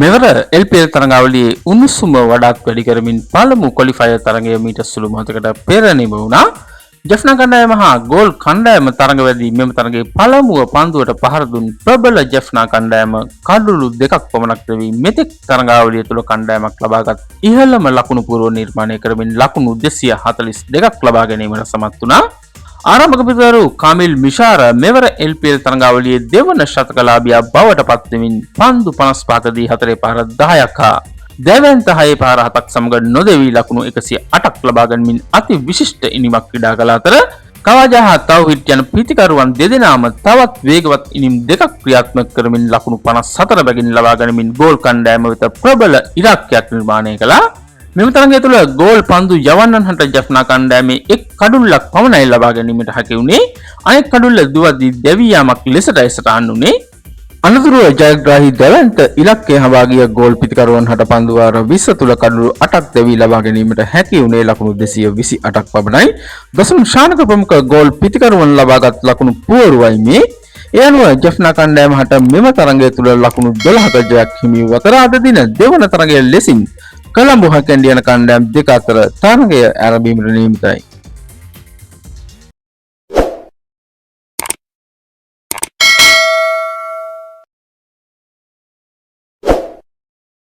මෙවර LPL තරඟාවලියේ උණුසුම වඩාත් වැඩි කරමින් පළමු ක්වොලිෆයර් තරඟය මීට සුළු මොහොතකට පෙර නිම වුණා. ජෆ්නා කණ්ඩායම හා ගෝල් කණ්ඩායම තරඟ වැදී මෙම තරඟයේ පළමුව පන්දුවට පහර දුන් ප්‍රබල ජෆ්නා කණ්ඩායම කඩුළු 2ක් පමණක් දැවී මෙතෙක් තරඟාවලිය තුළ කණ්ඩායමක් ලබාගත් ඉහළම ලකුණු පුරව නිර්මාණය කරමින් ලකුණු 242ක් ලබා ගැනීමට සමත් වුණා. ආරම්භක පිතිකරු කාමිල් මිෂාර මෙවර LPL තරඟාවලියේ දෙවන ශතකලාභියා බවට පත්වෙමින් පන්දු 55කදී 4 පහර 10ක් හා දැවැන්ත 6 පහර 7ක් සමග නොදෙවී ලකුණු 108ක් ලබා ගනිමින් අති විශිෂ්ට ඉනිමක් ක්‍රීඩා කළ අතර, කවාජා හා තව්හිඩ් යන පිතිකරුවන් දෙදෙනාම තවත් වේගවත් ඉනිම් 2ක් ක්‍රියාත්මක කරමින් ලකුණු 54 බැගින් ලබා ගනිමින් ගෝල් කණ්ඩායම වෙත ප්‍රබල ඉලක්කයක් නිර්මාණය කළා. මෙම තරගය තුළ ගෝල් පන්දු යවන්නන් හට ජෆ්නා කණ්ඩායමේ එක් කඩුල්ලක් පමණයි ලබා ගැනීමට හැකි වුණේ. අනෙක් කඩුල්ල දුවද්දී දැවී යාමක් ලෙසටයි සටහන් වුණේ. අනතුරුව ජයග්‍රාහී දැවැන්ත ඉලක්කය හඹා ගිය ගෝල් පිතිකරුවන් හට පන්දු වාර 20 තුළ කඩුළු 8ක් දැවී ලබා ගැනීමට හැකි වුණේ ලකුණු 228ක් පමණයි. දසුන් ශානක ප්‍රමුඛ ගෝල් පිතිකරුවන් ලබාගත් ලකුණු පුවරුවයි මේ. ඒ අනුව ජෆ්නා කණ්ඩායම හට මෙම තරගය තුළ ලකුණු 12ක ජයක් හිමි වූ අතර, අද දින දෙවන තරගය ලෙසින් කොළඹ හා කැන්ඩි යන කණ්ඩායම් දෙක අතර තරගය ආරම්භ වීමට නියමිතයි.